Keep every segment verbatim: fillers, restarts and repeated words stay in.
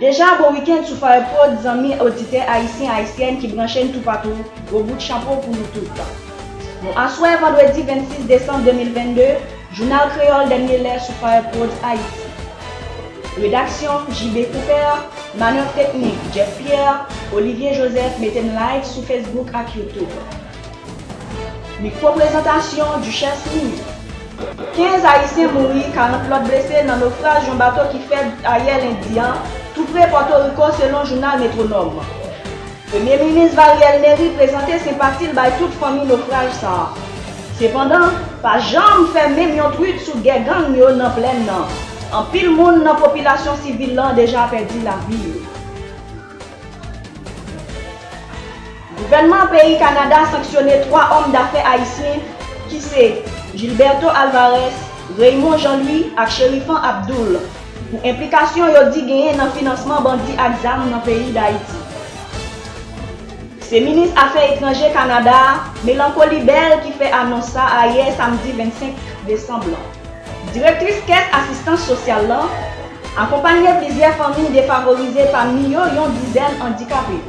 Deja, bon wikenn sou Fire Prod, zanmi oditè ayisyen, ayisyèn ki branche n toupatou, gwo bout chapo pou nou tout. Nou aswè vandredi vennsis desanm de mil vennde, jounal kreyòl dènye lè sou Fire Prod Ayiti. Redaksyon, J B Cooper, manèv teknik, Jeff Pierre, Olivier Joseph mete n live sou Facebook ak YouTube. Mikwo prezantasyon, Duchesse Mimi. Kenz Ayisyen mouri, karant lòt blese nan nofraj yon bato ki fèt ayè lendi a, tou pre Pòtoriko, selon jounal Metwonòm. Premye Minis Variel Mery prezante senpati l bay tout fanmi nofraj sa a. Sepandan, pa janm fè menm yon twit sou gè gang yo nan plèn nan. Anpil moun nan popilasyon sivil lan deja pèdi lavi yo. Gouvènman peyi Kanada sanksyone twa òm dafè ayisyen ki se Gilberto Alvarez, Raymond Jean Louis ak Cherifan Abdoul pou enplikasyon yo di genyen nan finansman bandi ak zam nan peyi Dayiti. Se minis afè etranje Kanada a, Mélancole Bell, ki fè anons sa ayè samdi vennsenk desanm lan. Direktris kès asistans sosyal lan akonpanye plizyè fanmi defavorize, pami yo yon dizèn andikape.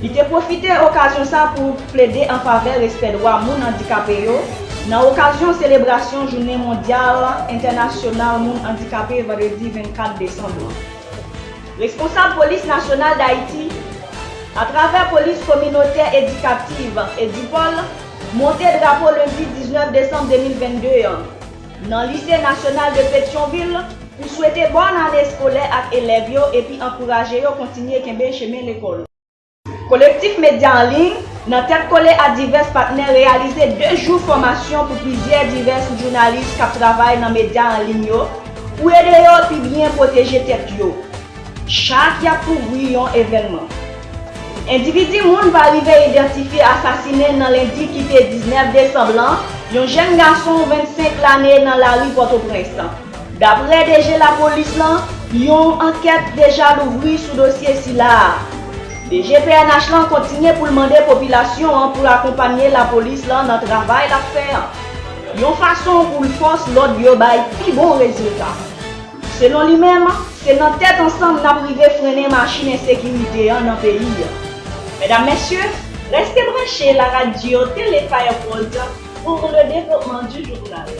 Li te pwofite okazyon sa pou plede an favè respè dwa moun andikape yo nan okazyon selebrasyon Jounen Mondyal Entènasyonal Moun Andikape vandredi vennkat desanm lan. Responsab Polis Nasyonal Dayiti, atravè Polis Kominotè Edikativ, Edipol, monte drapo lendi diznèf desanm de mil vennde an nan Lise Nasyonal de Petyonvil pou swete bòn ane eskolè ak elèv yo epi ankouraje yo kontinye kenbe chemen lekòl. Kolektif Medya an Liy, nan tèt kole ak divès patnè, reyalize de jou fòmasyon pou plizyè divès jounalis k ap travay nan medya an liy yo, pou ede yo pi byen pwoteje tèt yo, chak y ap kouvri yon evènman. Endividi moun pa rive idantifye asasinen nan lendi ki te diznèf desanm lan, yon jèn gason vennsenk lane nan lari Pòtoprens. Daprè D G lapolis lan, yon ankèt deja louvri sou dosye sila a. D G P N H lan kontinye pou l mande popilasyon an pou l akonpanye lapolis lan nan travay l ap fè an, yon fason pou l fòs lòd yo bay pi bon rezilta. Selon li menm, se nan tèt ansanm n ap rive frennen machin ensekirite an nan peyi a. Medam, mesye, reste branche la radio Télé Fire Prod pour le développement du journal.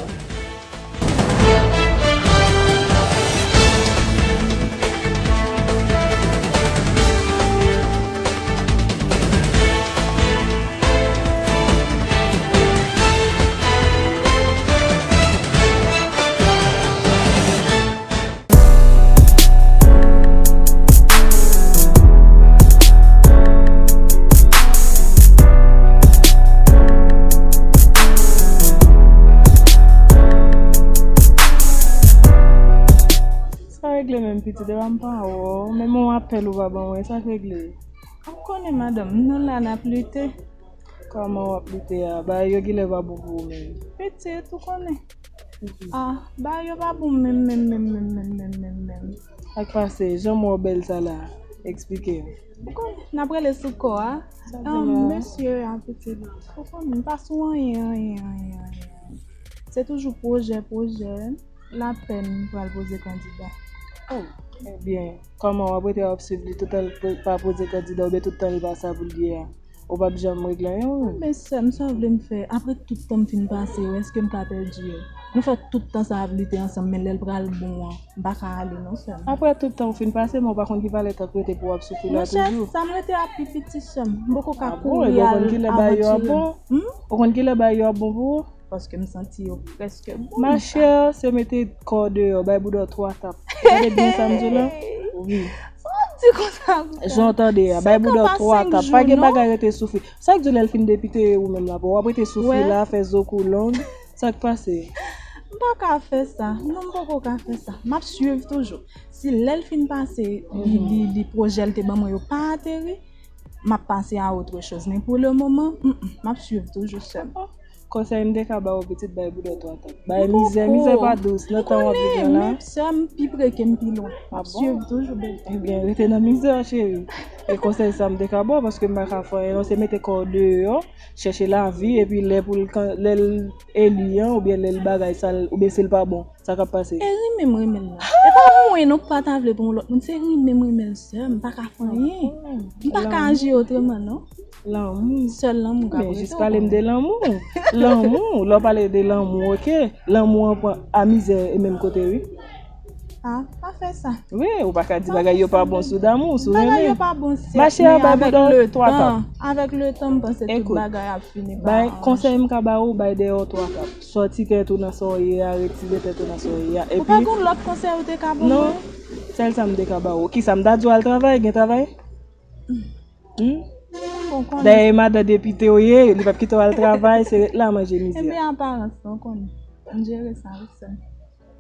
Sa regle menm pitit, epa m pa wè w, menm yon apèl ou pa ban mwen, sa k regle? Ou konnen madanm, nou la n ap lite. Kòman w ap lite a? Bagay yo genlè pa bon pou ou menm. Pitit, ou konnen. Ah, bagay yo pa bon menm, menm, menm. Sa k pase? Jan m wè w bèl sa la, eksplike m. Ou konnen, n ap rele sou kò a. Sa di la? Mesye a, pitit. Ou konnen, m pa sou anyen, anyen, anyen, anyen. Se toujou pwojè, pwojè. Lapèn pral poze kandida. Oh, ebyen, kòman w ap rete w ap swiv li toutan l po-, pa poze kandida oubyen toutan l pa sa pou l ye a? Ou p ap janm regle anyen ou menm? Men sè m, sa w vle m fè? Apre tout tan m fin pase yo, èske m ka pèdi yo? Nou fè tout tan sa ap lite ansanm, men lè l pral bon an, m pa ka ale non sè m. Apre tout tan w fin pase, men w pa konn ki valè tan k rete pou w ap soufri la toujou? Monchè, sa m rete a pi piti sè m. M poko ka kouri al avanture. Ah bon? Ebyen, ou konn kilè bagay yo ap bon? Hmm? Ou konn kilè bagay yo ap bon pou ou? Paske m santi yo prèske bon. Machè, se mete kò w deyò, bay bouda w twa tap. Ou tande byen sa m di w la? Wi. Sa w ap di konsa konsa? Jan w tande a, bay bouda w twa tap. Pa gen bagay rete soufri. Sa k di w lè l fin depite ou menm la, bon, w ap rete soufri la, fè zo kou long. Sa k pase? M pa ka fè sa. Non, m poko ka fè sa. M ap swiv toujou. Si lè l fin pase, li, li, li pwojè l te ban mwen yo pa ateri, m ap pase a autre chose. Men pou le moman, mm, mm, m ap swiv toujou sè m. Konsèy m te ka ba w, pitit, bay boudò twa tap. Bay mizè, mizè pa dous nan tan w ap viv la. Menm sè m pi pre ke m pi lwen. M ap swiv toujou, bebe. Ebyen, rete nan mizè, cheri. E konsèy sa m te ka ba w, paske m pa ka fè anyen, non, se mete kò w deyò, chèche lavi, epi lè pou l, lè l eli an, oubyen lè l bagay sa l, oubyen si l pa bon, sa k ap pase? E renmen m renmen l la. E pa mwen non k pa ta vle pou yon lòt moun, se renmen m renmen l sè m, m pa ka fè anyen. M pa ka aji otreman non. Lanmou. Sèl lanmou ka. Men jis pale m de lanmou. Lanmou, lè w pale de lanmou, oke. Lanmou an pran a mizè e menm kote, wi. Ah, pa fè sa. Wi, ou pa ka di bagay yo pa bon sou damou, sou renmen. Bagay yo pa bon, sèt, men avèk le tan, avèk le tan, m panse tout bagay ap fini pa aranj. Konsèy m ka ba ou, bay dèyè w twa tap. Sòti tèt ou nan sa w ye a, retire tèt ou nan sa w ye a. Ou pa gon lòt konsèy ou te ka ban mwen? Non, sèl sa m te ka ba ou. Kisa m ta di w al travay, gen travay? Hmm? Dayè, e madan depite w ye, li p ap kite w al travay, se ret la manje mizè. Ebyen, aparans lan, w konnen. M jere sa, wi, sè m.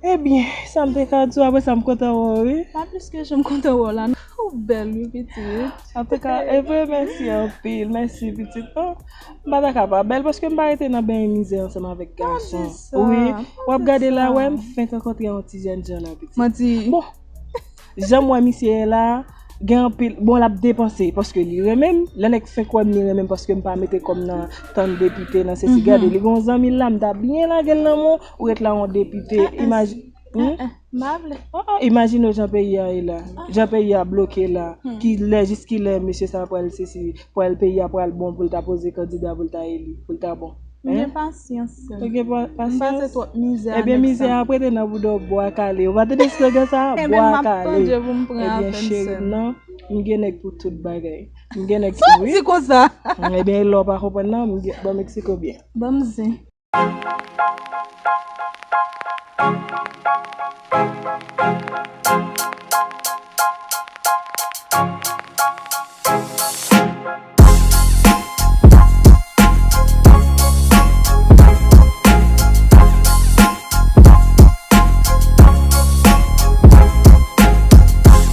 Ebyen, sa m te ka di w, apre sa, m kontan wè w, wi. Pa plis ke jan m kontan wè w la, non. Ou bèl, wi, pitit. Antouka, e vre, mèsi anpil, mèsi, pitit. Oh, m pa ta ka pa bèl, paske m pa rete nan benyen mizè ansanm avèk gason. Wi, w ap gade la, wè, m fenk rankontre yon ti jènjan la, pitit. Manti. Bon, jan m wè misye ye la, gen anpil, bon, l ap depanse paske li renmen m. Lè nèg fenk wè m, li renmen m paske m pa mete kò m nan tann depite, nan sesi. Gade, li gen yon zanmi l la, m ta byen lage l nan men w, ou ret la yon depite. Imaj-, hmm? M pa vle. Oh, oh, imajine w jan peyi a ye la, jan peyi a bloke la, ki lè, jis ki lè mesye sa pral sesi, pral peyi a pral bon pou l ta poze kandida pou l ta eli, pou l ta bon. M gen pasyans sèl. Ou gen pa-, pasyans? M pase twòp mizè avèk sa. Ebyen, mizè a ap rete nan bouda w bwa kale. Ou pa tande slogan sa a? Bwa kale. Ebyen, m ap pandye pou m pran afè m sèl. Ebyen, cheri m nan, m gen nèg pou tout bagay. M gen nèg pou, wi. Sa w di konsa? Ebyen, e lè w pa konprann nan, m gen, ban m eksplike w byen. Ban m zen.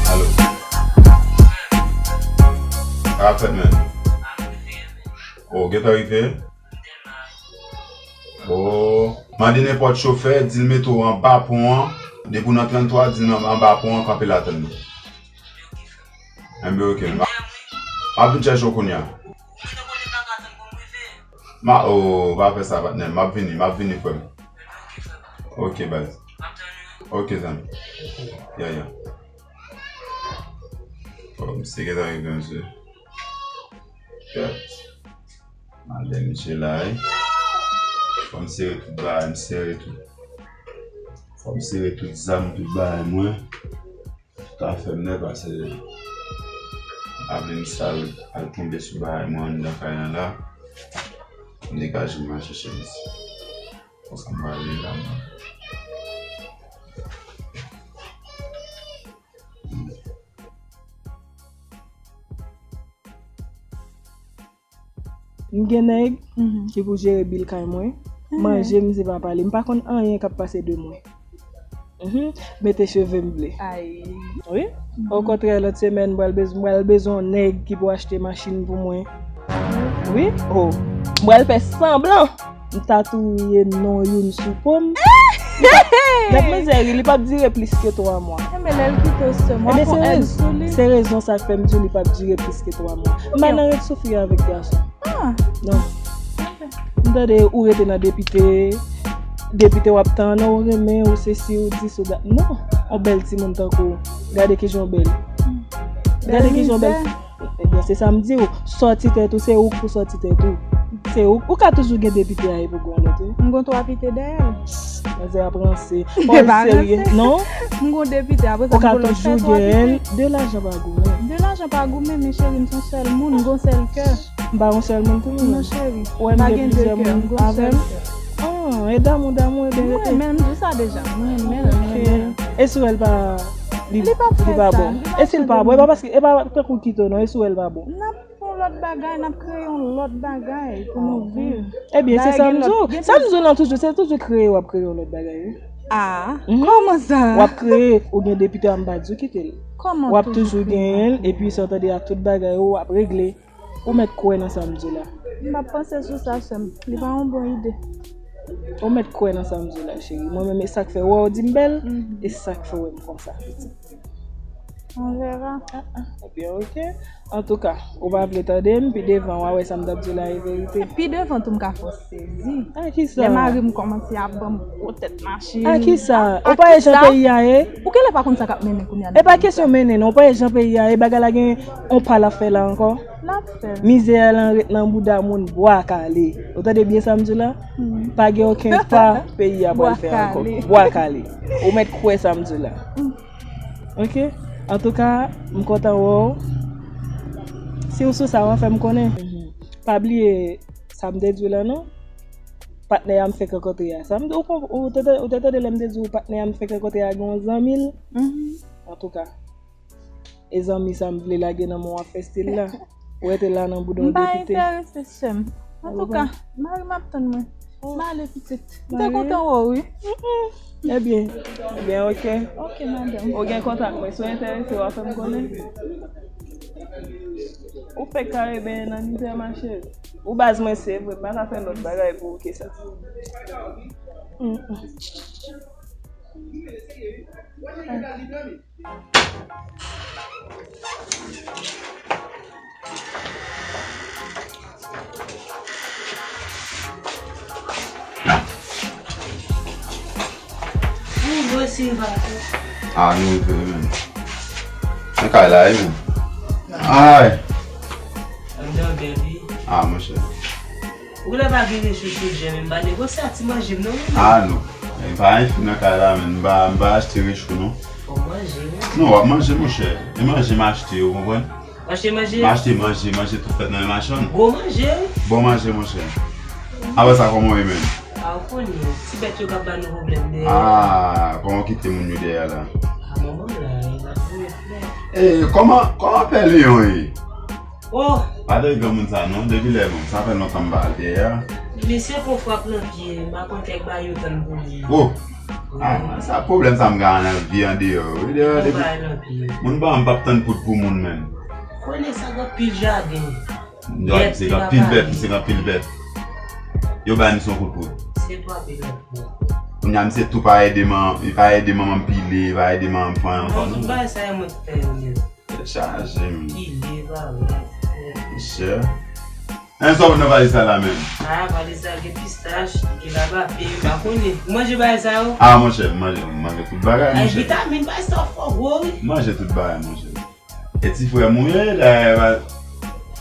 Alo. Sa ap fèt, menn? O, gentan rive? O, mande nenpòt chofè, di l mete w anba pon an. Depi w nan tranntwa, di l anba pon an, kanpe la tann li. Enben, oke. M ap, m ap vin chèche w kounye a. Ma, o, pa fè sa, patnè. M ap vini, m ap vini, frè m. Oke, baz. Oke, zanmi. Ya, ya. O, misye gentan rive, mesye. Kèt. Malè misye la, wi. Fò m sere tout bagay, m sere tout. Fò m sere tout zam, tout bagay mwen. Tout afè m nèt, paske m pa vle m sal al tonbe sou bagay mwen anndan kay lan la. M degaje m al chèche misye. Konsa m prale la, mwen. M gen nèg ki pou jere bil kay mwen. Manje, misye pa pale. M pa konn anyen k ap pase de mwen. Mhm. Mete cheve m ble. Ay. Wi. Okontrè, lòt semèn, m pral bez-, m pral bezwen yon nèg ki pou achte machin pou mwen. Wi. Oh. M pral fè sanblan. M tatouye non youn sou po m. Gad manzè ri, li p ap dire plis ke twa mwa. Enben, lè l kite w sèm, w ap pran èd sou li. Se rezon sa k fè m di w li p ap dire plis ke twa mwa. M pa nan ret soufri avèk gason. Ah. Non. M tande ou rete nan depite, depite w ap tann, ou renmen, ou sesi, ou dis, ou dat. Non. On bèl timoun tankou w. Gade kijan w bèl. Gade kijan w bèl. Ebyen, se sa m di w. Sòti tèt ou, se ou k pou sòti tèt ou. Se ou, ou ka toujou gen de pite a epi gon lòt, wi. M gon twa pite dèyè l. Manzè ap ranse. Fò w serye. Non? M gon de pite, apre sa m gon lòt, fè twa pite. Ou ka toujou genyen l. De lajan pa goumen. De lajan pa goumen, men cheri, m se yon sèl moun, m gon sèl kè. M pa yon sèl moun tou, non. Non, cheri. Ou wè m gen plizyè moun avè m? Ah, e damou, damou, ebyen rete. M renmen l, m di w sa deja. M renmen l, m renmen l. E si w wè l pa, li, li pa bon. E si l pa bon, e pa paske, e pa tankou kite w non, e si w wè l pa bon. N ap fè yon lòt bagay, n ap kreye yon lòt bagay pou nou viv. Ebyen, se sa m di w. Sa m di w lan toujou, se toujou kreye w ap kreye yon lòt bagay, wi. Ah, kòman sa? W ap kreye, ou gen depite a, m pa di w kite l. Kòman toujou kreye? W ap toujou genyen l, epi sa w tande a tout bagay ou, w ap regle. Ou mèt kwè nan sa m di w la. M ap panse sou sa, sè m. Li pa yon bon ide. Ou mèt kwè nan sa m di w la, cheri. Mwen menm, e sa k fè w wè w di m bèl, e sa k fè w wè m konsa, pitit. On verra. Ah, ah, ebyen, oke. Antouka, ou pa vle tande m, pi devan w a wè sa m t ap di w la e verite. Pi devan tou m ka fè w sezi. A ki sa? Lè mari m kòmanse ap ban m gwo tèt machin. A ki sa? Ou pa wè jan peyi a ye? Ou genlè pa konn sa k ap mennen kounye a nan peyi sa. E pa kesyon mennen non, ou pa wè jan peyi a ye, bagay la gen on pa l ap fè la ankò. L ap fè. Mizè a lan ret nan bouda moun bwa kale. Ou tande byen sa m di w la? Pa gen okenn pa peyi a pral fè ankò. Bwa kale. Ou mèt kwè sa m di w la. Oke? Antouka, m kontan wè w. Si w sou sa, w a fè m konnen. Pa bliye sa m te di w la non. Patnè a m fenk rankontre a. Sa m di w, ou te, ou te tande lè m te di w patnè a m fenk rankontre a gen yon zanmi l? Antouka, e zanmi sa m vle lage nan men w ap fè stil la. Ou rete la nan bouda w depite. M pa enterese, sè m. Antouka, mari m ap tann mwen. M ale pitit. M te kontan wè w, wi. Ebyen, ebyen, oke. Oke, madanm. Ou gen kontak mwen. Si w enterese, w a fè m konnen. Ou fèk kare benyen nan mizè, ma chérie. Ou baz mwen, se vre. M pa ka fè lòt bagay pou ou ke sa. Ou vre, Silva. A, nou vre, men. Nan kay la, wi, men. Ay. Anndan bèl, wi. A, monchè. Ou la pa gen rechou sou je, men m pa negosye a ti manje m, non, wi. A, non. E pa anyen fini nan kay la, men. M pa, m pa achte rechou, non. Fò manje, wi. Non, w ap manje, monchè. E manje m achte, ou konprann? Achte manje? M achte manje, manje tout fèt nan men machann. Gwo manje, wi. Bon manje, monchè. Apre sa, kòman w ye menm? A, ou konnen, ti bèt yo k ap ba nou pwoblèm dèyè. A, kòman w kite moun yo dèyè la? A, manman la, e, n ap voye flè. E, kòman, kòman pè Leyon ye? Oh! Pa de granmoun sa non, depi lè menm, sa fè lontan m pa al dèyè a. Misye pran frap nan pye, m pa konn kèk bagay yo tann pou li. Oh! A, sa pwoblèm sa m gen nan vi andeyò, wi, deyò, depi moun pa, m p ap tann poud pou moun menm. Konnen sa gen pil jaden. Misye gen pil bèt, misye gen pil bèt. Yo bay misye yon kout poud. Se twa pil bèt. Kounye a misye tou pa ede man, li pa ede manman m pile, li pa ede manman m fanyen ankò non. Tout bagay sa e mwen ki fè yo menm. Tèt chaje, men. Ki liv avèk. Monchè. An, sa w nan valiz sa la menm? A, valiz la gen pistach, gen labape, m pa konnen. Ou manje bagay sa yo? A, monchè, m manje, m manje tout bagay, monchè. Ay, vitamin, bagay sa yo fò gwo, wi. M manje tout bagay, monchè. E ti frè m ou ye, dayè,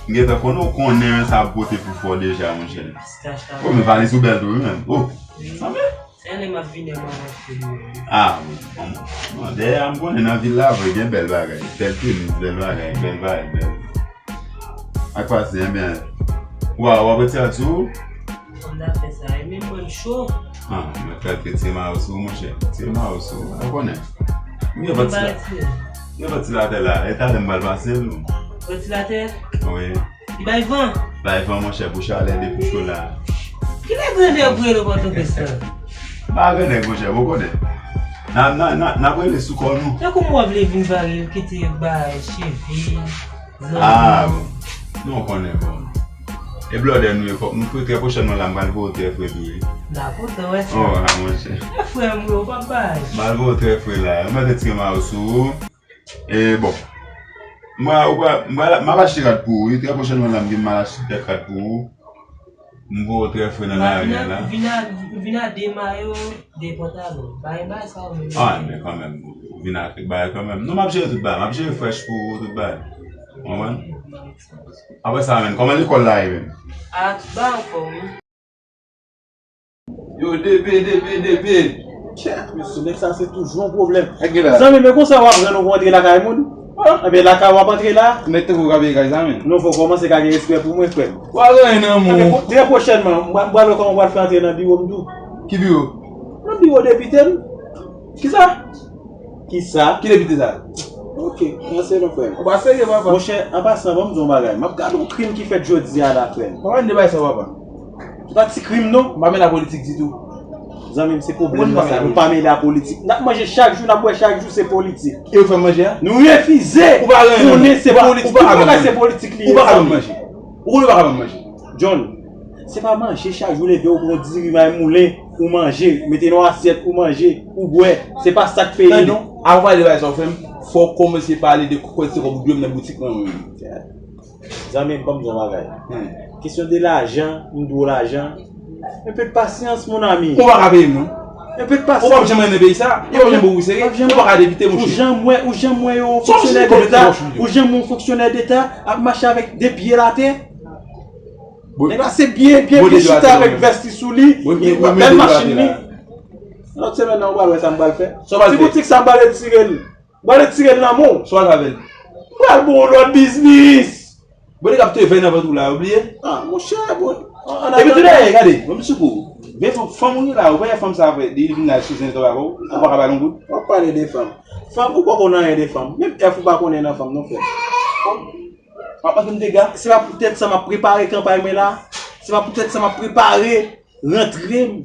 m gentan konnen w konnen sa ap pote pou fò deja, monchè. Pistach la. O, men valiz ou bèl tou, wi, menm. O, sanble. Sèlman m ap vini, mwen ap vini. A, bon, bon, bon. Dèyè a, m konnen nan vil la vre, gen bèl bagay. Bèl tenis, bèl bagay, bèl vibe, bèl. Ak pase, ebyen. Wa, w ap retire sou ou? Kòm n ap fè sa, e menm mwen m cho. A, mwen fè retire mayo sou ou, monchè. Retire mayo sou ou, ou konnen. M gen vantilatè. M gen vantilatè la, e talè m pral pase l. Vantilatè? Wi. Li bay van. Bay van, monchè, pou chalè depi cho la. Kilè grandè pou rele Pòtoprens lan? Pa grandè, monchè, ou konnen. N a, n a, n a, n ap rele sou kò nou. Tankou m wè w vle vin vare, kite bay cheve, zanmi. A, bon. Nou konnen, bon. E blòdè nou ye, fòk nou fre, trè pwochènman la, m pral voye w trè fre tou, wi. M ta kontan wè sa. O, a, monchè. Trè fre m ye, ou p ap bay. M pral voye w trè fre la. Mwen te tire mayo sou ou. E bon. Mwen, ou pa, mwen, m ap achte kat pou ou, wi. Trè pwochènman la, m gen mal achte kèk kat pou ou. M voye w trè fre nan lari a la. Vin a, vin a de mayo, de pantalon. Bay, bay sa ou menm. A, men kanmenm, ou vin ak bagay kanmenm. Non, m ap jere tout bagay. M ap jere frèch pou ou, tout bagay. Ou konprann? Apre sa, menm, kòman lekòl la ye menm? A, tout bagay anfòm, wi. Yo, D P, D P, D P. Tchè, mesye, nèg sa se toujou yon pwoblèm. Zanmi, men konsa w ap rann ou pou antre lakay moun? Ebyen, lakay w ap antre la? Nèg tankou w ka peye kay sa, men. Non, fò w kòmanse ka gen respè pou mwen, frè m. W a ranyen nan men w. Trè pwochènman, m pral wè kòman w pral fè antre nan biwo m tou. Ki biwo? Nan biwo depite m. Kisa? Kisa? Ki depite sa? Ok, mèsi non, frè m. Ou pa serye, papa. Monchè, an pasan, ban m di w yon bagay. M ap gade yon krim ki fèt jodi a la, frè m. Papa, n te bay sa, papa. Se pa ti krim, non. M pa mele a politik ditou. Zanmi m, se pwoblèm nan sa. Nou pa mele a politik. N ap manje chak jou, n ap bwè chak jou, se politik. E ou fè manje a? Nou refize konnen se politik. Tout bagay se politik li ye, zanmi. Ou konnen ou pa ka ban m manje. John, se pa manje chak jou leve ou pran diri may moulen, ou manje, mete nan asyèt, ou manje, ou bwè. Se pa sa k peye non. Avan pale de bagay sa w fè m, fò w kòmanse pale de kantite kòb ou dwe m nan boutik mwen menm. Zanmi m, ban m di w yon bagay. Kesyon de lajan, m dwe w lajan. Un peu de patience, mon ami. Ou pa ka peye m non. Un peu de patience. Ou p ap janm renmen peyi sa. Yo p ap janm pou ou serye. Ou pa ka depite, monchè. Ou janm wè, ou janm wè yon fonksyonè deta, ou janm wè yon fonksyonè deta ap mache avèk de pye l atè. Nèg la se byen, byen, byen chita avèk vès li sou li, bèl machin li. Lòt semèn nan, ou pral wè sa m pral fè. Ti boutik sa m pral retire l. M pral retire l nan men w. Sa w al fè avè l? M pral ba w yon lòt biznis. Bon, nèg ap te vè nan vant ou la, ou bliye? Ah, monchè, bon. Epi tou dèyè, gade, bon, m sou kou. Vye fanm, fanm ou ye la, ou wè fanm sa vre, li vin la sou zen travay avè w, ou pa ka ba l yon goud? W ap pale de fanm. Fanm, ou poko nan anyen de fanm. Menm F ou pa konnen nan fanm, non, frè. M ap manke m dega. Se pa poutèt sa m ap prepare kanpay mwen la. Se pa poutèt sa m ap prepare rantre m.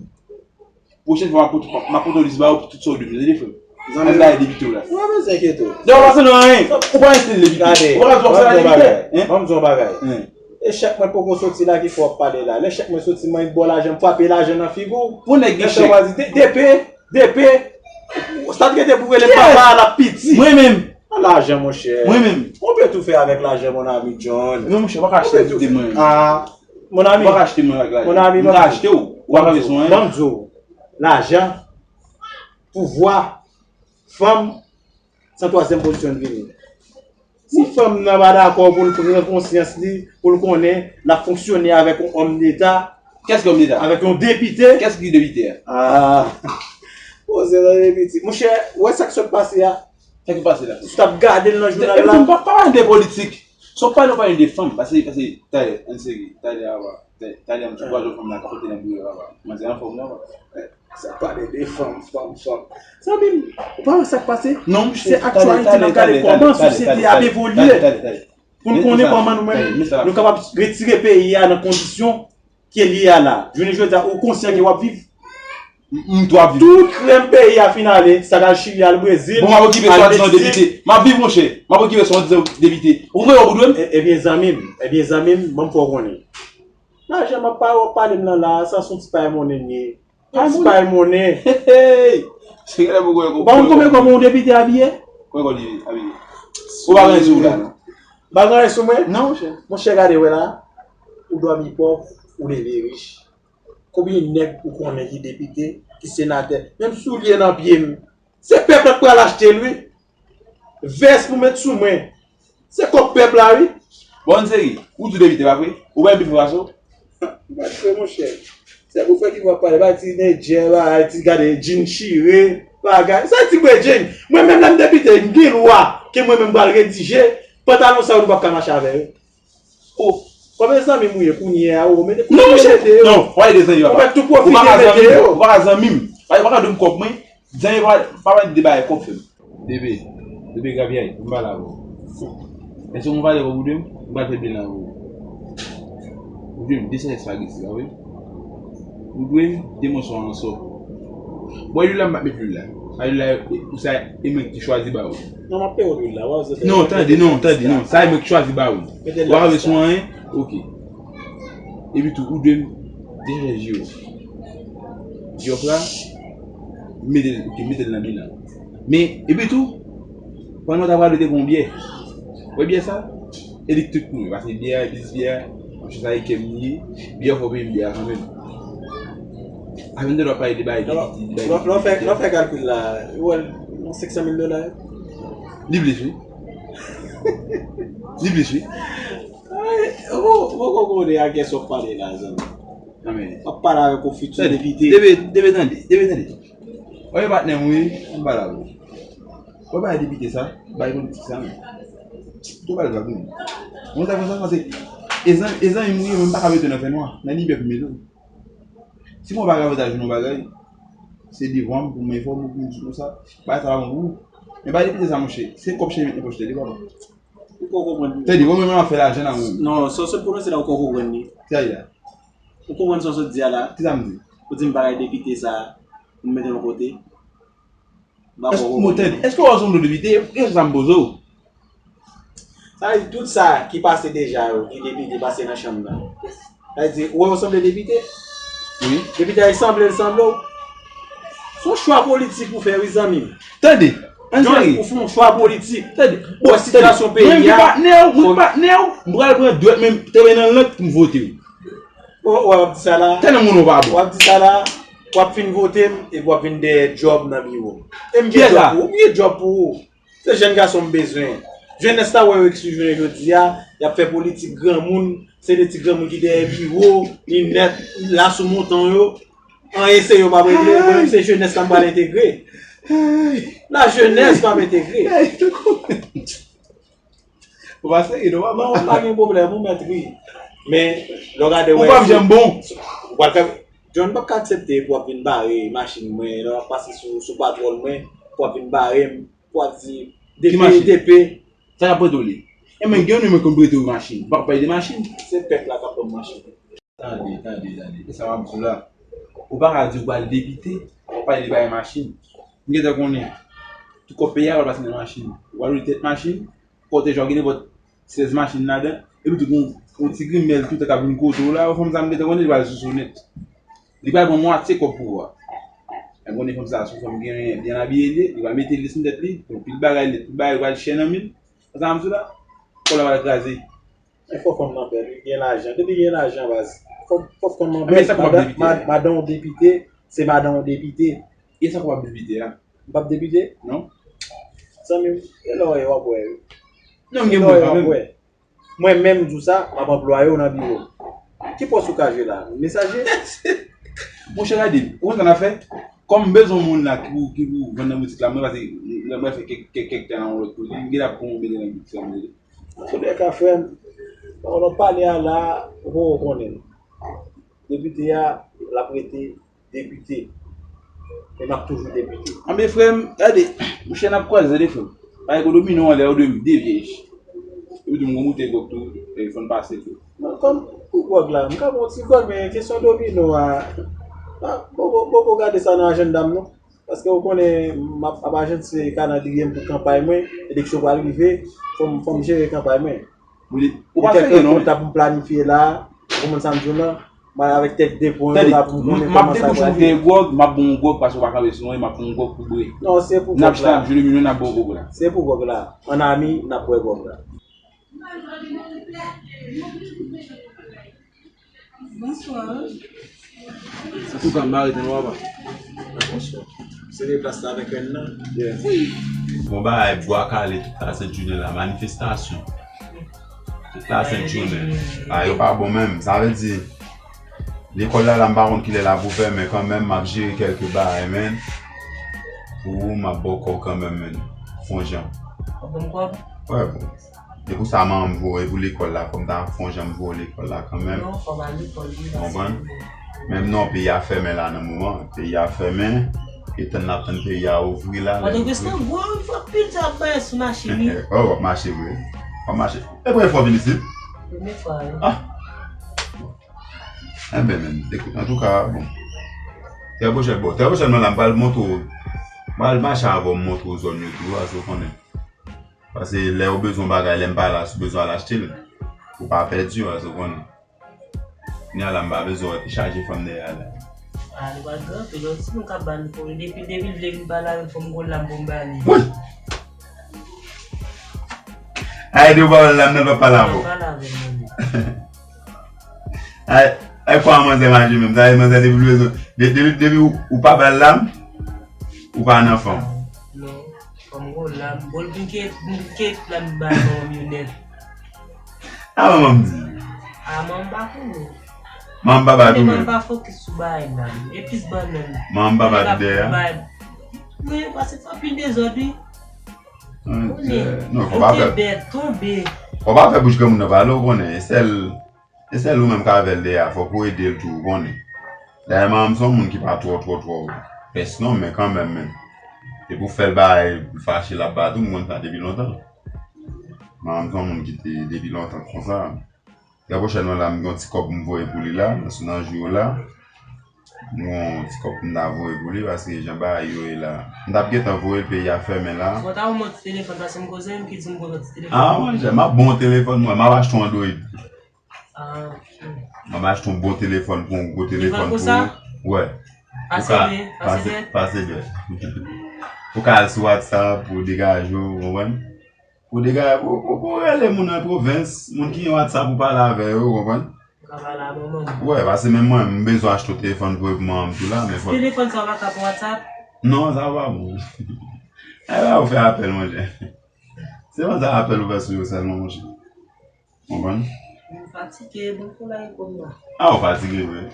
Pwochèn fwa, m ap pote, m ap pote yon lis ba ou pou tout sa w dwe m, tande, frè m? Zanmi m, bay depite w la. Ou pa bezwen enkyete w. Dèyè w pa sanble anyen. Ou pa enkyete depite. Gade, ou pa ka di w ap salye depite. Ban m di w yon bagay. Echèk mwen poko soti la ki fè w ap pale la. Lè echèk mwen soti, mwen bò lajan, m frape lajan nan figi w. Pou nèg gen chèk. DP, DP. Sa t rete pou rele papa a, l ap piti. Mwen menm. Lajan, monchè. Mwen menm. On peut tout faire avec l'argent, mon ami John. Non, monchè, ou pa ka achte depite mwen. Ah, mon ami. Ou pa ka achte mwen avèk lajan. Mon ami, m ka achte w. Ou pa ka bezwen. Ban m di w. Lajan, pouvwa, fanm, se an twazyèm pozisyon l vini. Si fanm nan pa dakò pou l pran konsyans li, pou l konnen l ap fonksyone avèk yon òm deta, kès ki òm deta? Avèk yon depite. Kès ki depite a? Ah. Poze nan depite. Monchè, ou wè sa k sot pase a? Sa ki pase la? Si w t ap gade l nan jounal la. Epi tou, pa, pa pale de politik. Si w pale, w pale de fanm. Pase, pase, talè, ann serye. Talè a, talè, talè a, m sou pwazon fanm nan ka pote nan biwo a, manzè anfòm nan. Sa pale de fanm, fanm, fanm. Zanmi m, ou pa wè sa k pase? Non, monchè, se aktyalite n ap gade kòman sosyete a ap evolye. Pou n konnen kòman nou menm, nou kapab retire peyi a nan kondisyon ke l ye a la. Jounen jodi a, ou konsyan ke w ap viv? M, m tou ap viv. Tout krèm peyi a fin ale, sa k al Chili, al Brezil, al Meksik. Bon, m ap okipe swadizan depite. M ap viv, monchè. M ap okipe swadizan depite. Ou kwè w pou dwe m? E, ebyen, zanmi m, ebyen, zanmi m, ban m fè w konnen. Lajan m ap pa-, w ap pale m nan la a, sa se yon ti pay monnen m ye. Yon ti pay monnen. Hey, hey! Se genlè pou kwè. Ou pa konn konbyen kòb yon depite abiye? Konbyen kòb li abiye? Ou pa gen sou la, non? Pa gen anyen sou mwen? Non, monchè. Monchè, gade, wè la. Ou dòmi pòv, ou leve rich. Konbyen nèg ou konnen ki depite, ki senatè? Menm soulye nan pye m. Se pèp la k pral achte l, wi. Vès pou met sou mwen. Se kòb pèp la, wi. Bon, seri, ou tou depite, pa vre? Ou pa enpi fwa so? Ou pa vre, monchè. Se pou fè ki w ap pale, pa ti medjè, pa ti gade djin chire, bagay. Sa ti bredjin. Mwen menm, lè m depite, m gen lwa ke mwen menm m pral redije. Pantalon sa yo, nou p ap ka mache avè yo. Oh. Konbyen zanmi m ou ye kounye a, ou mete kounye mete yo. Non, monchè. Non, w a ede zanmi, papa. Ou mèt tou pwofite mete yo. Ou pa ka zanmi m. Ou pa ka zanmi m. Ou pa ka dwe m kòb mwen. Zanmi pa, pa pale de bagay kòb, frè m. Bebe, bebe grapyay, m pale avè w. Èske w valè kòb ou dwe m? M pral fè bil la pou ou. Ou dwe m de sèl espageti, pa vre? Ou dwe m de mòso ansò. Bon, lwil la, m p ap met lwil la. Sa lwil la, pou sa, e mwen ki chwazi ba ou. Non, m ap peye w lwil la. Non, tande, non, tande, non. Sa e mwen ki chwazi ba ou. Ou pa ka bezwen anyen? Ok. Epi tou, ou dwe m de chèch jiyòf. Jiyòf la, mete l, ok, mete l nan bilan. Men, epi tou, pandan w ta pral, ou te pran yon byè. Wè byè sa? E li k tout pou mwen, paske byè a, e biznis byè a, monchè, sa e kè m li ye. Byè a, fò w peye m byè a kanmenm. Avèk m te dwe pale de bagay, de, de, de, lè w fè, lè w fè kalkil la, ou wè l, yon senk san mil dola. Li plis, wi. Li plis, wi. Ay, ou, ou poko konnen a kiyès w ap pale la, zanmi. W ap pale avèk yon fiti depite. Debe, debe tande, debe tande. Oye, patnè m, wi, m pale avè w. Wè bagay depite sa, bagay politik sa, men. Tou pale vag, men. Mwen ta konsa, paske e zan-, e zanmi m, wi, men m pa ka mete w nan fènwa. Nan libè pou m mete w. Si mwen pa ka avantaj ou nan bagay, se devan m pou mwen enfòme w, pou m di w konsa. Bagay sa pa bon pou ou. Men bagay depite sa, monchè, se kòb chèlbè nan pòch tèt li, papa. Ou poko konprann. Tande, mwen menm m ap fè lajan la, mwen menm. Non, sa w sot pwononse la, ou poko konprann li. Sa y a. Ou konprann sa w sot di a la? Kisa m di? Ou di m bagay depite sa, pou m mete l yon kote. M pa poko konprann. Èske w wè yon depite? Kesyon sa m poze w. Sa vle di tout sa ki pase deja yo, ki depite pase nan chanm nan. Sa vle di, ou wè ou sanble depite? Wi. Depite a sanble, l sanble w. Se yon chwa politik ou fè, wi, zanmi m. Tande, ann serye. Ou fè yon chwa politik. Tande, bon, sitiyasyon peyi a. Mwen ki patnè w, mwen ki patnè w, m pral pran dwèt men, te men nan lang pou m vote w. Ou, w ap di sa la. Tande moun ou pa bon. W ap di sa la, w ap fin vote m, epi w ap vin dèyè djòb nan biwo m. E m gen djòb pou ou, m gen djòb pou ou. Se jèn gason m bezwen. Jenès la wè yo ki sou jounen jodi a, y ap fè politik granmoun, se de ti granmoun ki dèyè biwo, linèt, la sou montan yo. Anyen serye yo p ap regle, mwen menm se jenès la m pral entegre. La jenès m ap entegre. Ou pa serye non, papa. Non, pa gen pwoblèm, ou mèt ri. Men, lè w gade, ou wè, p ap janm bon. Ou pral fè, John p ap ka aksepte pou w ap vin bare machin mwen, lè w ap pase sou, sou patwòl mwen, pou w ap vin bare m, pou w ap di, ki depe, machin? Depe. Sa k ap prete w li? E men, gen yon moun konn prete w machin. Ou pa pale de machin. Se pèp la k ap ban m machin. Tande, tande, tande. E sa w ap di w la. Ou pa ka di w pral depite, w ap pale de bagay machin. M gentan konnen. Tout kòb peyi a pral pase nan machin. Ou pral oule tèt machin, pòte jòge nenpòt sèz machin ladan, epi tou gon yon ti grimèl toutan k ap vin kote w la, fanm sa m gentan konnen li pral sou sonèt. Li pral pran mwatye kòb pou ou a. Mwen konnen fanm sa, se yon fanm byen, byen abiye li ye, li pral mete li sou tèt li, yon pil bagay, li, pil bagay pral chè nan men l. Sa m di w la, kò la pral kraze. Men fò fanm nan bèl, li gen lajan. Depi gen lajan, baz. Fò, fò fanm nan bèl. Madan, madan yon depite, se madan yon depite. E sa k w ap depite a? M p ap depite? Non. Zanmi m, e lè w ye w ap wè wi. Non, m gen mwen kanmenm. Mwen menm m di w sa, m ap anplwaye w nan biwo m. Ki pòs ou ka jwe la? Mesaje? Monchè, gade, ou konn sa n ap fè? Kòm m bezwen moun la ki pou, ki pou vann nan boutik la, mwen pase, mwen fè kèk, kèk, kèk tan nan yon lòt kote, m gen ap pran yon mete nan boutik la, mwen. Antoulèka, frè m, lè w pale a la, ou poko konnen l. Depite a, l ap rete depite. E m ap toujou depite. Anben, frè m, gade, monchè, n ap kwaze, tande, frè m. Parèy kou domino anlè, ou de, de vyèj. Epi tou, m gon boutèy gwòg tou, e fò n pase tou. Non, kòm pou gwòg la, m ka pran yon ti gwòg, men kesyon domino a, a, poko, poko gade sa nan ajanda m, non. Paske ou konnen, m ap, ap ajans kalandriye m pou kanpay mwen, eleksyon pral rive, fò m, fò m jere kanpay mwen. Ou pa serye non. Gen kèk rankont pou m planifye la, ou konprann sa m di w lan, m al avèk tèt de pwen la pou m konnen kòman sa pral ye. M ap debouche pou te gwòg, m ap bon gwòg paske w pa kanpe sou mwen, m ap bon gwòg pou bwè. Non, se pou gwòg la. N ap jwe domino, n ap bon gwòg la. Se pou gwòg la. An ami, n ap bwè gwòg la. Bonswa. Antouka, m pa rete non, papa. Se de plas la avèk rèn nan. Yeah. Bon bagay, bwa kale tout la sent jounen la, manifestasyon. Tout la sent jounen. Bagay yo pa bon menm. Sa vle di, lekòl la, la, m pa konn kilè l ap ouvè, men kanmenm, m ap jere kèlke bagay, men. Pou ou, m ap ba w kòb kanmenm, men. Fon jan. W ap ban m kòb? Wè, bon. E pou sa manman m voye pou lekòl la, fò m ta fè yon jan m voye lekòl la kanmenm. Non, fò m al lekòl wi. Ou konprann? Menm non, peyi a fèmen la nan moman. Peyi a fèmen, e tann n ap tann peyi a ouvri la. Pandan ke se gwo, fò pil sa ap bay sou mache wi. Oh, w ap mache vre. W ap mache. E premye fwa w vin isit? Premye fwa wi. Ah. Enben, men, ekout, antouka, bon. Trè pwochèn, bon, trè pwochènman la, m pral montre w, m pral mache avè w, m montre w zòn yo tou, a, si w konnen. Paske lè ou bezwen yon bagay, lè m pa la, si w bezwen al achte l, ou pa pèdi, paske ou konnen. Kounye a la, m pa bezwen wè ki chaje fanm dèyè a la. A, li pral granpe, lòt si nou ka ba l pou li. Depi, depi l vle vin pale avè m, fò m gon lam pou m ba li. Woy! Ay, di ou pa wè l lam nan, l pa pale avè w. Pale avè m, non. Ay, ay, fò a manzè mache menm. Sa vle di manzè depi l bezwen, de-, depi, depi ou, ou pa ba l lam, ou pa nan fanm. Non. Fò m gon lam. Bon, l vin ke, vin ke lam ba manman m yo nèt. A manman m di. A manman m pa konnen. Manman m pa ba tou menm. Manman m pa fokis sou bagay lam. E plis bannann. Manman m pa ba tou dèyè. Wi, paske fè anpil dezòd, wi. Non, fò pa fè. Tonbe. Fò pa fè bouch granmoun nan pale, ou konnen. E sèl E sèl ou menm k avè l dèyè a, fòk ou ede l tou, ou konnen. Dayè, manman m se yon moun ki pa twò, twò, twò pès non, men kanmenm, men. E pou fè l bagay, pou l fache, l ap bat ou, m konn sa depi lontan. Manman m se yon moun ki te depi lontan konsa. Trè pwochènman la, m gen yon ti kòb pou m voye pou li la, nan, nan jou yo la. M gen yon ti kòb pou m ta voye pou li, paske jan bagay yo ye la. M t ap gentan voye l, peyi a fèmen la. Bon, ta ban m yon ti telefòn, paske m koze, m ki di m gon yon ti telefòn. A, monchè, m ap bon telefòn, mwen, m ap achte yon Android. Mwen achte yon bon telefòn pou yon gwo telefòn pou ou. Wè. Pase de, pase de. Ou ka al sou WhatsApp, ou degaje w, ou konprann? Ou degaje, ou, ou, ou rele moun nan pwovens, moun ki gen WhatsApp, ou pale avè yo, ou konprann? Ou ka pale avè manman. Wè, paske menm mwen, m bezwen achte yon telefòn pou, pou manman m tou la, men fò. Telefòn sa w pa ka pran WhatsApp? Non, sa pa bon. Ay, la, ou fè apèl, monchè. Se pa sa apèl ou fè sou yo sèlman, monchè. Konprann? M fatige, bon foulay konnya. A, ou fatige, vre?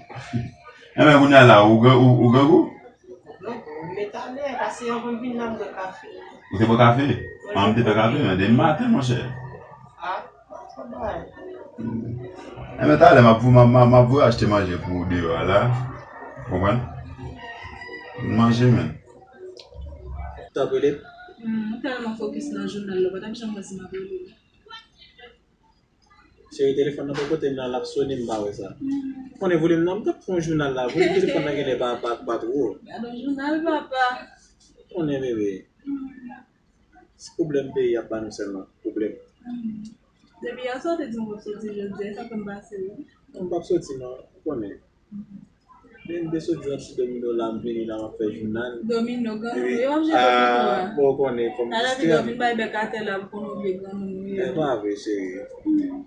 Enben, kounye a la, ou gran, ou, ou grangou? Non, m talè, paske anvan m vin la, m bwè kafe. Ou te bwè kafe? Wi. An, m te fè kafe, men depi maten, monchè. A, sa bay. Enben, talè, m ap, m ap, m ap, m ap voye achte manje pou ou deyò a la. Konprann? Manje, men. Tanpri, li. Hmm, m tèlman fokis nan jounal la, w pa t ap janm wè si m ap rele w. Cheri, telefòn nan bò kote m nan, l ap sone, m pa wè sa. Konnen volim nan, m t ap fè yon jounal la, volim telefòn nan genlè pa, pa, pa twò. Gad yon jounal, papa. Konnen, bebe. Se pwoblèm peyi ap ba nou sèlman, pwoblèm. Depi yè swa w te di m w ap soti jodi a, sa fè m pase wi. Non, m p ap soti non, ou konnen. Men m te sot jwenn ti domino la, m vini la, m ap fè jounal. Domino, granmoun, epi, yo ap jwe domino a. Bon, ou konnen, fò m distrè m. Talè pi domino bay bèk atè la, pou konnen w vye granmoun ou ye. E pa vre, cheri.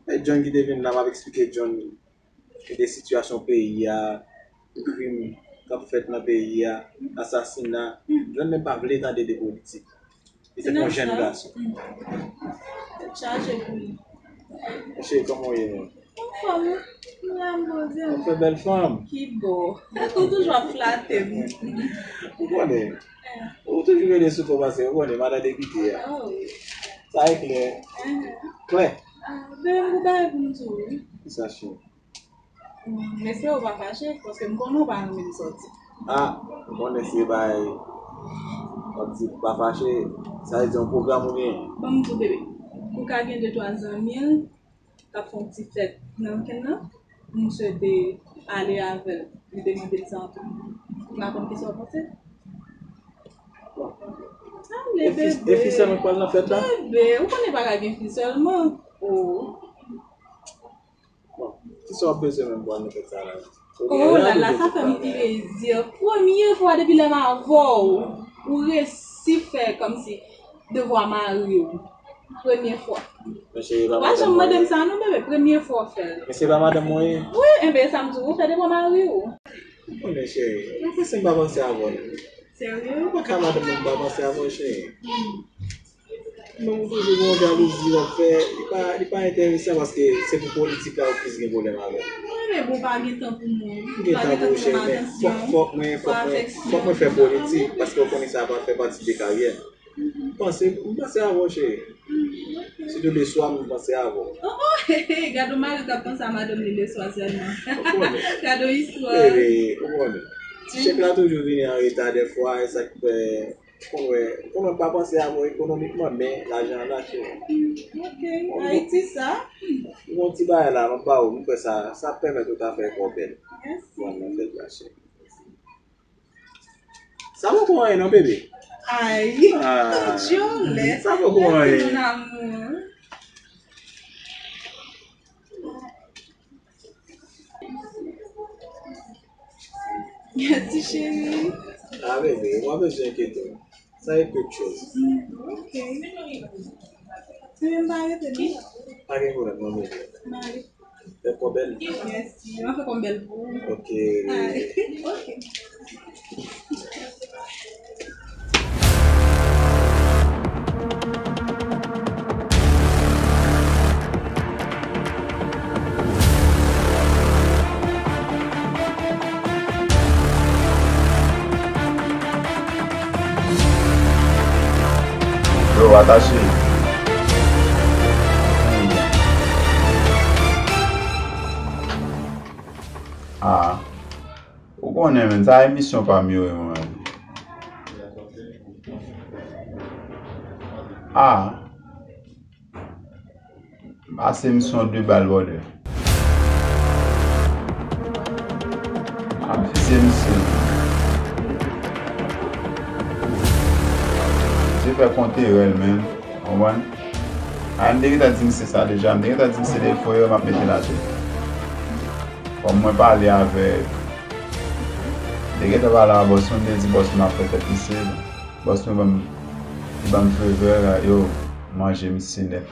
E John ki te vin la, m ap eksplike John de sitiyasyon peyi a, krim k ap fèt nan peyi a, asasina. John menm pa vle tande de politik. Li se yon jèn gason. Tèt chaje pou li. Cheri, kòman w ye menm? Anfòm, wi. M la, m poze m. Ou fè bèl fanm. Ki bò? Ou toujou ap flate m. Ou konnen. Ou toujou rele sou kò pase, ou konnen, madan depite a. Oh, wi. Sa e klè. Klè. Ah, ben, m pou bay pou m di w, wi. Kisa, cheri? Mesye, ou pa fache, paske m konnen ou pa renmen m sòti. Ah, m konnen se bay, w ap di pa fache, sa vle di yon pwogram ou genyen. Ban m di w, bebe, ou ka gen de twa zanmi l k ap fè yon ti fèt nan weekend nan, m swete ale avè l, li te mande m sa anpil. M pa konn kisa w panse. Bon. Ale, bebe. E fi, e fi sèlman k pral nan fèt la? Bebe, ou konnen pa ka gen fi sèlman. Oh. Bon, kisa w ap bezwen menm pou al nan fèt sa la? Oh la la, sa fè m plezi. Premye fwa depi lè m avè w, ou resi fè kòmsi devwa mari w. Premye fwa. Men cheri, e pa madanm mwen ye. W pa janm mande m sa non, bebe. Premye fwa w fè l. Men se pa madanm mwen ye. Wi, enben, sa m di w, ou fè devwa mari w. Ou konnen, cheri, mwen prese m pa panse avè w non. Serye? Ou pa ka madanm mwen m pa panse avè w, cheri. Men ou toujou gen yon jalouzi w ap fè, li pa, li pa enteresan paske se pou politik la ou plis gen pwoblèm avè m. Mwen menm ou pa gen tan pou mwen. M gen tan pou ou, cheri, men fòk, fòk mwen, fòk mwen, fòk mwen fè politik paske ou konnen sa pa fè pati de karyè m. M panse, m panse avè w, cheri. Sitou leswa, m panse avè w. Oh, oh, gade yon mari k ap panse a madanm li leswa sèlman. Ou konnen. Gade yon istwa. Bebe, ou konnen. Chèk la toujou vini an reta dèfwa, e sa k fè Ou konn wè, ou konn wè m pa panse avè w ekonomikman, men lajan an la, cheri. Ok, Ayiti sa. Yon ti bagay la, m ap ba ou, m kwè sa, sa ap pèmèt ou ta fè kò bèl. Mèsi. Bon, nan fèt la, cheri. Sa poko anyen non, bebe. Ay, ah, djòlè. Sa poko anyen. Mon amour. Mèsi, cheri. Ah, bebe, ou pa bezwen enkyete w. Sa e kèk choz. Ok. Se menm pa rete, non? Pa gen pwoblèm, non, bebe. M ale. Fè kò bèl. Mèsi. M ap fè kò m bèl pou ou. Ok. Ay, ok. Yo, atache. Ah. Ou konnen, menn, sa emisyon pa m yo, wi, mwen. Ah. Pase misyon de bal, brother. Ap vize misye. Se fè konte rèl, menn. Konprann? A, m te gentan di misye sa deja. M te gentan di misye de fò yo, m ap mete l atè. Kòm mwen pale avèk, li gentan pale a bòs mwen, li di bòs mwen ap fè tèt misye. Bòs mwen ban m, li ban m fevè, yo, manje misye nèt.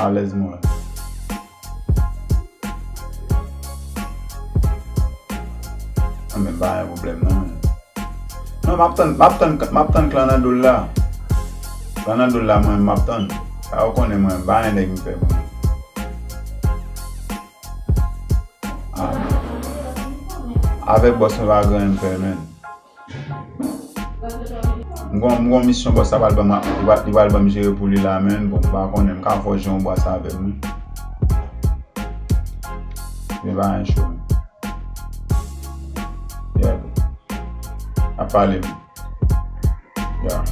Alèz mwen. Nan men, pa gen pwoblèm non, men. Non, m ap tann, m ap tann, m ap tann Klanando la. Klanando la, mwen, m ap tann. Sa yo konnen mwen, pa gen nèg m pè mwen. Ah. Avèk bòs mwen pa gen anyen m pè, men. M gon, m gon misyon bòs la pral ban m, li pral, li pral ban m jere pou li la, men. Bon, m pa konnen, m ka fè w jan w bwase avè m, wi. Men pa gen cho. Yeah, bro. Ap pale, wi. Yeah.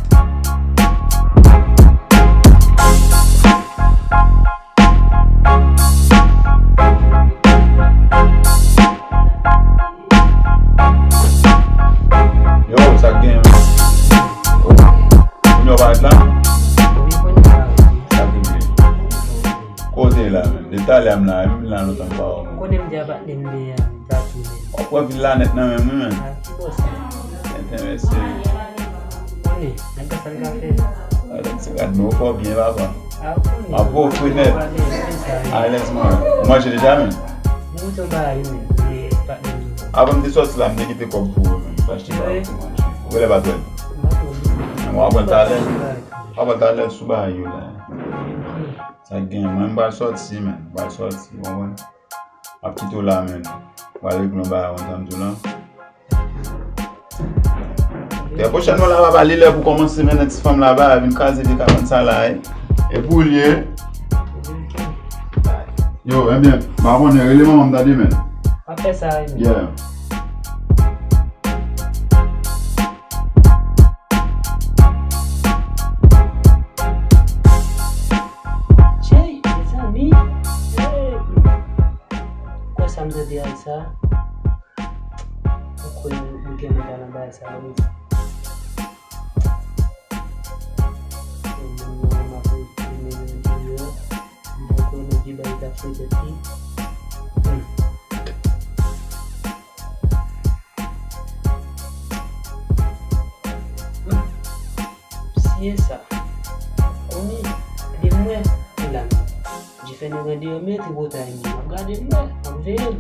Yo, sa k gen? Oh. Kounye w parèt la? Wi, kounye w parèt. Sa k gen? Kote la menm? De talè a m la, m vin la lontan m pa wè w. Konnen m di a patnè m de a, m pa tounen. W ap pran vil la nèt nan men m, wi, menm. A, ki bò sa? Enterese. Konnen, nèg la sa l ka fè. A, donk se gad nou fò byen, papa. A, konnen. W ap ofri nèt. Alèz mwen. Ou manje deja, menm? M goute yon bagay, wi, menm. Patnè m. Avan m te sòti la, m te kite kòb pou ou, menm. M te achte bagay pou manje. Ou genlè pa t wè l. M pa t wè l. Mwen, w ap pran talè. W ap pran talè sou bagay yo la. Sa k gen, mwen, m pral sòti, menm. M pral sòti, w konprann? M ap kite w la, menm. M pral regle yon bagay, w konn sa m di w la. Trè pwochènman, la, papa, li lè pou kòmanse mennen ti fanm la, ba, vin kraze vye kabann sa la, e. E pou l ye. Yo, ebyen, m pa konnen, rele manman m tande, menm. W ap fè sa, wi, menm. Yeah. Tchèy, mezanmi. Hey. Kwè sa m tande a sa? Ou kwè nou, nou gen manda nan bagay sa yo? Yo, moun yo, m ap rete mennen deyò. M pa kwè nan vye bagay ta fè tèt li. Hmm. Hmm. Si e sa. Konnen, li mwen, li la. Jifè nèg an deyò, mete botay mwen. M ap gade m wè, m ap veye l.